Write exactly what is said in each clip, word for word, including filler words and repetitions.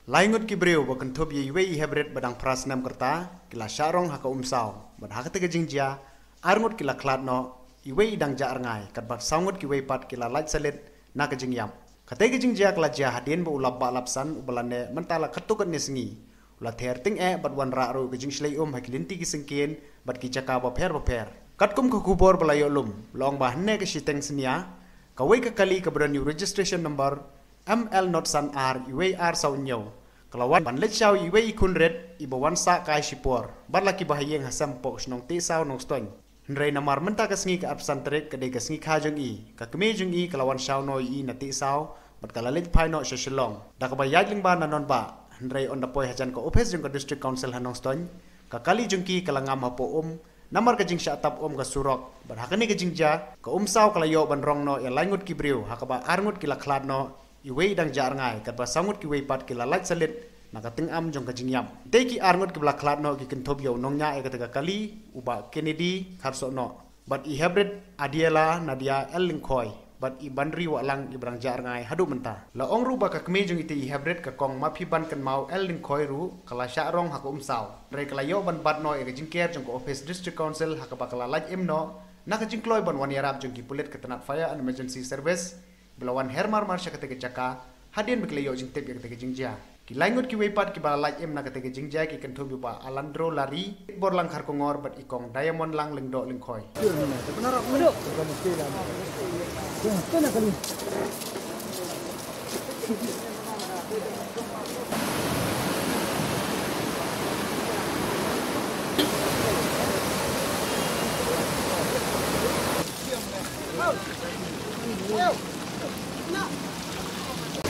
Lai ngut ki briew ba kynthup ïa iwei i hybrid ba dang phra snem ka rta ki la shah rong ha ka umsaw, bad ha kata ka jingjia ar ngut ki la khlad noh, iwei i dang jah rngai, katba saw ngut kiwei pat ki la lait salit na ka jingïap. Kata ka jingjia ka la jia hadien ba u lap bah lap san uba la neh mynta la katto katne sngi u la ther tyngeh bad wanrah ruh ka jingshlei um ha ki lynti ki syngkien bad ki jaka bapher bapher. Katkum ka khubor ba la ïoh lum, la ong ba hynne ka shiteng synñia, kawei ka kali kaba don ïa u registration number M L not san ar iwei ar saw hynñiew ka la wan ban leit shaw ïa iwei i khun rit iba wan sah kai shipor bad la ki bahaïing ha sem hapoh shnong Tehsaw Nongstoiñ. Hynrei namar mynta ka sngi ka arphew san tarik ka dei ka sngi kha jong i, ka kmie jong i ka la wan shaw noh ïa i na Tehsaw bad ka la leit phai noh sha Shillong da kaba ïaid lyngba na Nonbah. Hynrei ynda poi hajan ka ophis jong ka District Council ha Nongstoiñ, ka kali jong ki ka la ngam hapoh um namar ka jingshah tap um ka surok. Bad ha kane ka jingjia ka umsaw ka la ïoh ban rong noh ïa lai ngut ki briew, ha kaba ar ngut ki la khlad noh, iwei i dang jah rngai, katba saw ngut kiwei pat ki la lait salit na ka tyngam jong ka jingïap. Te ki ar ngut kiba la khlad noh ki kynthup ïa u nongñiah ïa kata ka kali, u Bah Kennedy Kharsohnoh, bad i hybrid Adiela Nadia L Lyngkhoi, bad i Banri Wahlang iba dang jah rngai haduh mynta. La ong ruh ba ka kmie jong ite i hybrid ka Kong Maphiban Kynmaw L Lyngkhoi ruh ka la shah rong ha ka umsaw. Hynrei ka la ïoh ban bat noh ïa ka jingker jong ka ophis District Council, ha kaba ka la lait im noh na ka jingkloi ban wan ïarap jong ki pulit ka tnat Fire and Emergency Service ba la wan her mar mar sha kata ka jaka hadien ba ki la ïoh jingtip ïa kata ka jingjia. Ki lai ngut kiwei pat kiba la lait im na kata ka jingjia ki kynthup ïa u Bah Alandro Lari, Borlang Kharkongor, bad i Kong Diamond Lang Lyngdoh Lyngkhoi.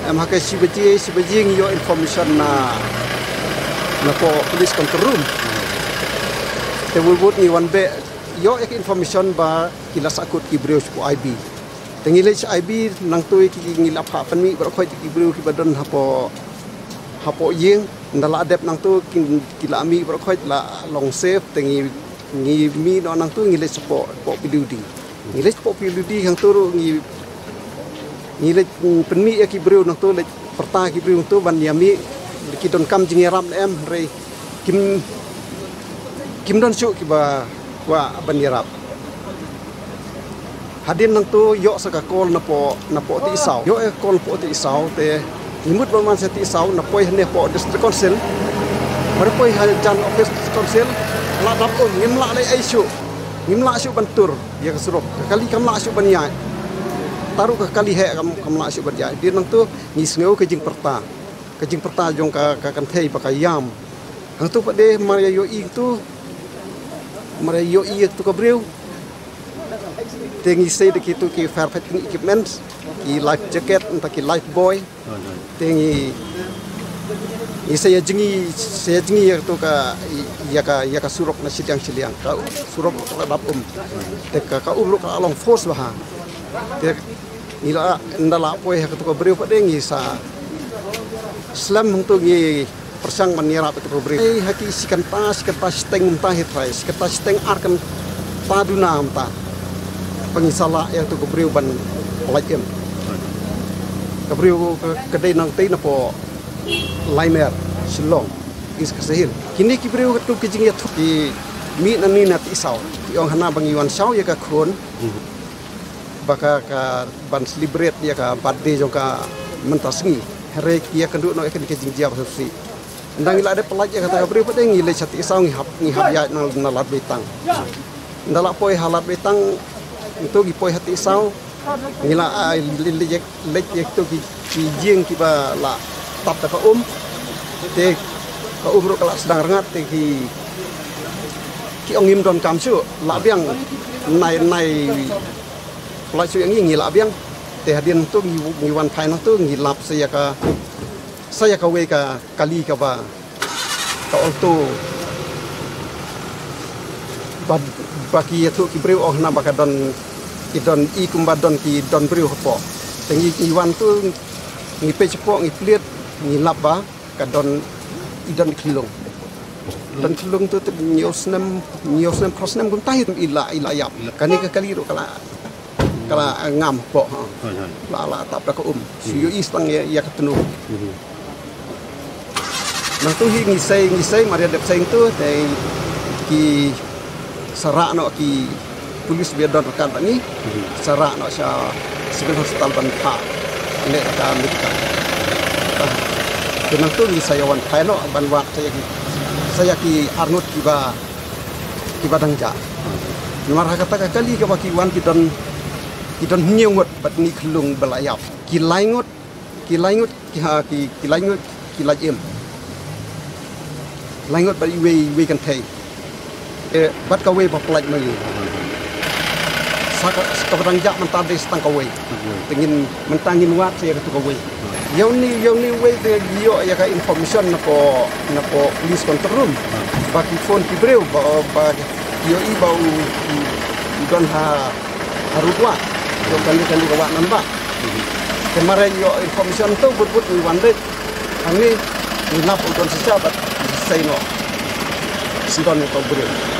Em, ha ka shi baje, shi baje ngi ïoh information na, napoh police control room. Te wut wut ngi wan beh ïoh ïa ka information ba ki la sahkut ki briew shapoh I B. Te ngi leit sha I B nangtu, ki, ki ngi la phah pynmih baroh khoit ki briew kiba don hapoh, hapoh ïing. Ynda la dep nangtu ki, ki la mih baroh khoit, la long safe. Te ngi, ngi mih noh nangtu, ngi leit shapoh, poh P W D. Ngi leit shapoh P W D hangtu ruh ngi, ngi leit, mm, pynmih ïa ki briew nangtu, leit pyrta ki briew nangtu ban ïa mih, ki donkam jingïarap ne em, hynrei kim, kim don shuh kiba kwah ban ïarap. Hadien nangtu ïoh sa ka call napoh, napoh Tehsaw. Ïoh ïa ka call napoh Tehsaw te ngi mut ban wan sha Tehsaw, na poi hangne hapoh District Council. Mar poi hajan office District Council, la dap um, ngim lah leh ei shuh. Ngim lah shuh ban tur ïa ka surok. Ka kali kam lah shuh ban ïaid. Tang ruh ka kali heh kam, kam lah shuh ban ïaid. Hadien nangtu ngi sngew ka jingpyrta, ka jingpyrta jong ka, ka kynthei ba ka ïam. Hangtu pat de mar ïa ïohi tu, mar ïa ïohi ïa tu ka briew. Te ngi sei da kitu ki fire fighting equipments, ki life jacket, nangta ki life buoy. Te ngi, ngi sei ïa jngi, sei ïa jngi ïa tu ka, ïa ka, ïa ka surok na shiliang shiliang. Ka surok ka dap um. Te ka, ka um ruh ka long force bha. Te ngi la, ynda la poi ha katu ka briew pat de ngi sa slem hangtu, ngi pyrshang ban ïarap ïa katu ka briew. Ei, ha ki shi kynta, shi kynta shiteng mynta hi trai, shi kynta shiteng ar kynta duna mynta. Ba ngi sa lah ïa katu ka briew ban pyllait im. Ka briew ka, ka dei nangtei napoh Laimer, Shillong, East Khasi Hills. Kine ki briew katkum ka jingïathuh ki mih nangne na Tehsaw. Ki ong hana ba ngi wan shaw ïa ka khun. Ba ka, ka ban celebrate ïa ka birthday jong ka mynta sngi. Hynrei ki ïakynduh noh ïa kane ka jingjia ba sngewsih. Ynda ngi la dep pyllait ïa kata ka briew pat de ngi leit sha Tehsaw, ngi hap, ngi hap ïaid na, na Lad Beitang. Ynda la poi ha Lad Beitang, ntu ngi poi ha Tehsaw, ngi la, ah, leit, leit, leit ïa kito ki, ki ïing kiba la tap da ka um. Te ka um ruh ka la sdang rngat, te ki, ki ong ngim donkam shuh, lah biang, nai, nai pyllait shuh ïa ngi, ngi lah biang. Te hadien ntu ngi, ngi wan phai nangtu, ngi lap sa ïa ka, sa ïa kawei ka kali kaba, ka Alto. Ba, ba ki ïathuh ki briew ong hana ba ka don, ki don i kumba don, ki don briew hapoh. Te ngi, ngi wan tu, ngi peit shapoh, ngi plied, ngi lap ba ka don, i don khyllung. Don khyllung tu, tu hynñiew snem, hynñiew snem, phra snem kumta hi i la, i la ïap. Kane ka kali ruh ka la, ka la ngam hapoh, ha. Hoi, hoi. La, la tap da ka um. Shu ïohi tang ïa, ïa ka tnum. Mhm. Nangtu hi ngi sei, ngi sei, mar ïa dep sei tu, te ki sa rah noh ki police ba don ryngkat bad ngi, sa rah noh sha civil hospital ban phah leh ka medical. Ah, te nangtu ngi sa ïa wan phai noh ban wad sa ïa ki, sa ïa ki arngut kiba, kiba dang jah. Namar ha kata ka kali kaba ki wan ki don, ki don hynñiew ngut bad ngi khyllung ba la ïap. Ki lai ngut, ki lai ngut, ki ha, ki, ki lai ngut, ki la im. Lai ngut bad iwei, iwei kynthei. Eh, bad kawei ba pyllait ma ngi. Sa ka, sa kaba dang jah mynta dei sa tang kawei. Te ngin, mynta ngin wad sa ïa katu kawei. Ïa une, ïa une uwei te ïoh ïa ka information na ko, na ko police control room. Ba ki phone ki briew, ba, ba ïohi ba u, u, u don ha, ha rud wah. Ïoh kane kane ka wah nan ba. Te mar ïoh information tu bud bud ngi wan dei. Hangne ngi lap u don shisha bad sei noh. Sdon ïa ka briew.